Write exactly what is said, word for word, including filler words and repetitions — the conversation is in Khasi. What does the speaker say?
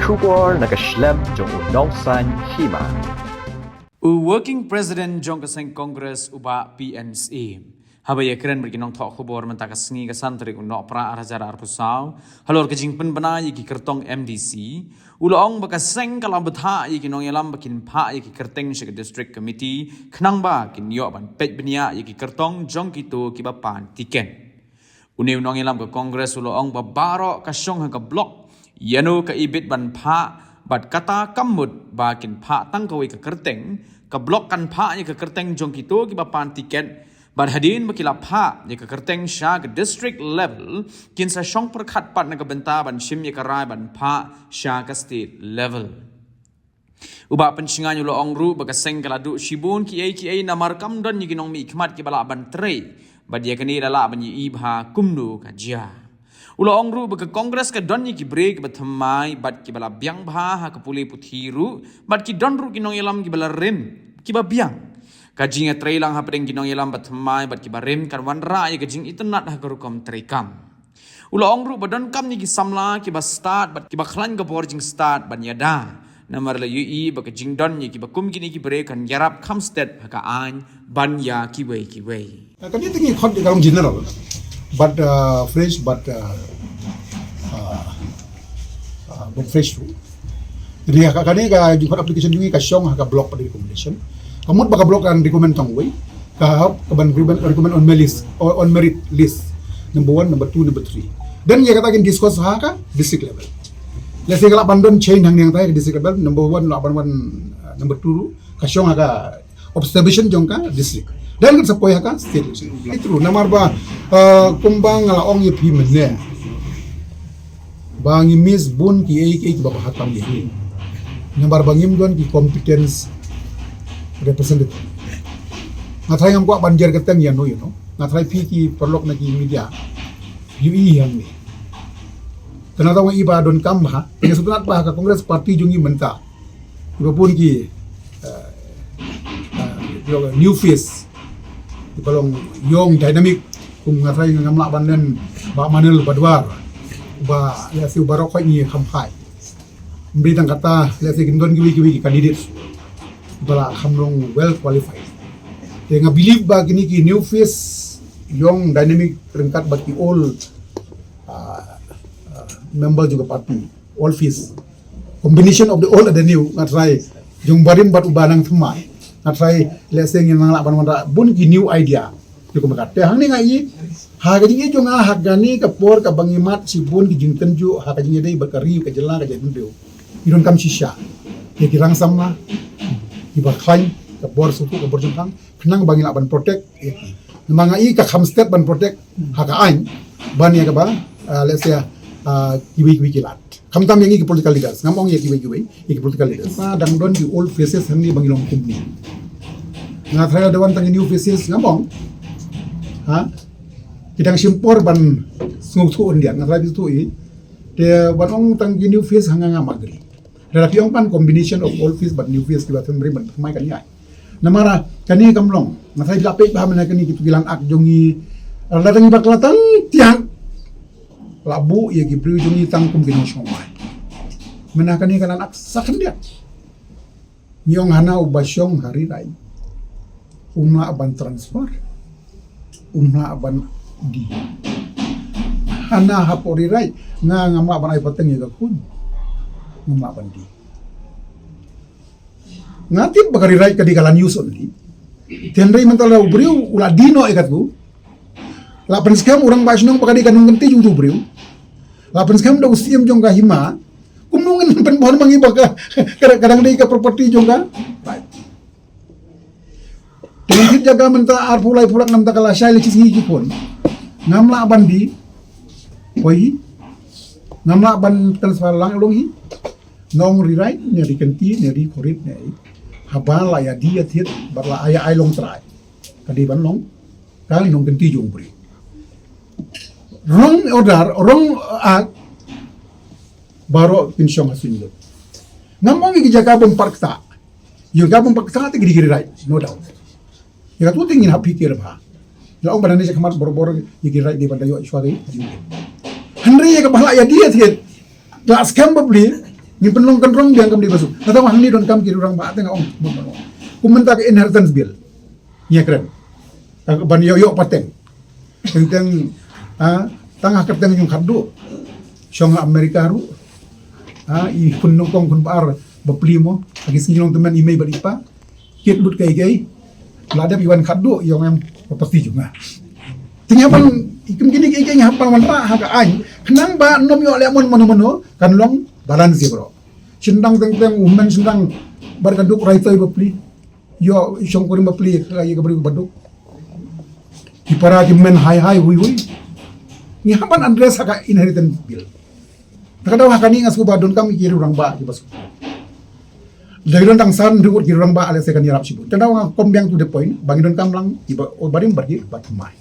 Khubor na ka shlem jong u nongsaiñ hima. U Working President jong ka seng Congress u Bah P N Syiem haba ïakren bad ki nongthoh khubor mynta ka sngi ka san tarik u Nohprah ar hajar arphew saw halor ka jingpynbna ïa ki kyrtong M D C, u la ong ba ka seng ka la bthah ïa ki nongïalam ba kin phah ïa ki kyrteng sha ka District Committee khnang ba kin ïoh ban peit bniah ïa ki kyrtong jong kito kiba pan tiket. Une u nongïalam ka Congress u la ong ba baroh ka shong ha ka block ïano ka ibit ban phah, bad kata kam mut ba kin phah tang kawei ka kyrteng. Ka block kan phah ïa ka kyrteng jong kito kiba pan tiket, bad hadien ba ki la phah ïa ka kyrteng sha ka district level, kin sa shong pyrkhat pat na ka bynta ban shim ïa ka rai ban phah sha ka state level. U Bah Pynshngaiñ u la ong ruh ba ka seng ka la duh shibun kiei kiei namar kam don ïa ki nongmihkhmat kiba lah ban trei, bad ïa kane la lah ban ïohi bha kumno ka jia. U la ong ruh ba ka Congress ka don ïa ki briew kiba thymmai bad kiba la biang bha ha ka pule puthi ruh, bad ki don ruh ki nongïalam kiba la rim kiba biang. Ka jingïatreilang hapdeng ki nongïalam ba thymmai bad kiba rim kan wanrah ïa ka jingitynnad ha ka rukom treikam. U la ong ruh ba donkam ïa ki samla kiba stad bad kiba khlaiñ ka bor jingstad ban ïada, namar la ïohi ba ka jingdon ïa kiba kum kine ki briew kan ïarap kham stet ha ka aiñ ban ïa kiwei kiwei. Ka dei tang ïa khot ïa ka long general, bad uh, fresh, bad uh, uh, uh, bad fresh tu. Jadi ka, ka dei ka jingkhot application jong ngi ka shong ha ka block bad recommendation. Ka mut ba ka block kan recommend tang wei, ka hap ka ban recommend, recommend on merit list, on, on merit list. Number one, number two, number three. Dan ïa kata kin discuss ha ka district level. Let's say ka lah ban don change hangne hangtai ka district level, number one lah ban wan, uh, number two ruh ka shong ha ka observation jong ka district. Dan kan sa poi ha ka state election. Itu namar ba uh, kumba nga la ong ïa phi mynne ba ngi miss bun kiei kiei kiba bha tam ïa ngi. Namar ba ngim don ki competence representative. Nga tharai ngam kwah ban jer kyrteng ïano ïano. Nga tharai phi ki paralok na ki media ïohi hangne. Kane tang ïa ba donkam bha, ïa sngewtynnat bha ka Congress Party jong ngi mynta. Kiba bun ki uh, uh, new face, kiba long young, dynamic. Kum nga tharai ngam lah ban len Bah Manel Badwar, ba ïa si baroh khoit ngi kham phai. Mri tang kata, ïa si kin don kiwei kiwei ki candidate ba la kham long well qualified. Te nga believe ba kine ki new face, young, dynamic, ryngkat bad ki old uh, uh, member jong ka party, old face. Combination of the old and the new, nga tharai jong barim bad uba nang thymmai. Nga tharai lehse ngin nang lah ban wanrah bun ki new idea. Te kumba kat te hangne nga i ha ka jingïeit jong nga ha kane ka por kaba ngi mad shibun ki jingtynjuh ha ka jingïadei bad ka ri ka jylla ka jaitbynriew. Ngi donkam shisha ïa ki rang samla kiba khlaiñ ka bor sngewthuh ka bor jingpang khnang ba ngi lah ban protect ïa ki. Namar nga i ka kham stet ban protect ha ka aiñ ban ïa kaba uh, let's say uh, kiwei kiwei ki lad. Khamtam ïa ngi ki political leaders, ngam ong ïa kiwei kiwei, ïa ki political leaders. Ba dang don ki old faces hangne ba ngi long kumne. Nga tharai da wan tang ki new faces ngam ong. Ha? Ki dang shim por ban sngewthuh yndiat, nga tharai phi sngewthuh i. Te ban ong tang ki new face ha nga ngam agree. Lada phi ong pan combination of old face bad new face kiba thymmai ban thymmai kan ïai. Namar kane kam long, nga tharai phi la peit bha mynne kane kitu ki lan ak jong ngi. Lada ngi bakla tang tiang la buh ïa ki briew jong ngi tang kum ki nongshong wai. Mynne kane ka lan ak sa khyndiat. Ngi ong hana uba shong ha Ri Raij um lah ban transfer, um lah ban die. Hana hapoh Ri Raij nga ngam lah ban ai pateng ïa ka khun, ngam lah ban die. Nga tip ba ka Ri Raij ka dei ka land use only. Te hynrei mynta la u briew u la die noh ïa katu. La pynskhem u rangbah shnong ba ka dei ka nongkynti jong utu u briew. La pynskhem da u siem jong ka hima. Kumno ngin pynbor ma ngi ba ka, ka, ka dang dei ka property jong ka. Right. Te ngan thied jaka mynta arphew laiphew lak namar ka lashai la shisngi ki khun. Ngam lah ban die. Poi hi. Ngam lah ban transfer lang long hi. Nong Ri Raij ne Ri Kynti ne Ri Khorit ne. Haba la ïa die ïa thied bad la ïa ai long trai. Ka dei ban long ka nongkynti jong u briew. Wrong order, wrong act. Baroh kin shong ha suiñ lut. Ngam ong ïa ki jaka bym pat ktah. Ïa ka bym pat ktah te ki dei ki Ri Raij, no doubt. Ïa katu te ngin hap pyrkhat bha. Ïa ong ba dang dei sha khmat bor bor ïa ki Ri Raij dei ban da ïoh shuwa dei. Hynrei ïa kaba la ïa die thied, la skhem ba bli. Ngin pynlong kynrong biang kam dei ba suk. Nga tang hangne donkam ki rangbah te nga ong. Kum mynta ka inheritance bill. Ngi kren. Ban ïoh ïoh pateng. Teng teng ha tang ha kyrteng jong khadduh. Shong America ruh. Ha i khun nyngkong khun ba ar bapli mo. Ha ki sngi nongtymmen i mei bad i pa. Kit lut kai kai. La dep i wan khadduh ïong em property jong nga. Te ngi hap ban i kum kine ki ki ngi hap ban wanrah ha ka aiñ. Khnang ba ym ïoh leh mon mano mano kan long balance ïa baroh. Shynrang teng teng u men shynrang bad ka duk raitoi bapli. Ïoh shongkurim bapli ka ïa ka briew ba duk. Ki para ki men hai hai hui hui. Ngi hap ban address ha ka inheritance bill. Te ka daw ha kane nga sngewbha donkam ki rangbah ki ba suk. Lada ki don tang san hynriew ngut ki rangbah lehse kan ïarap shibun. Te ka daw nga come back to the point ba ngi donkam lang ki ba barim bad ki ba thymmai.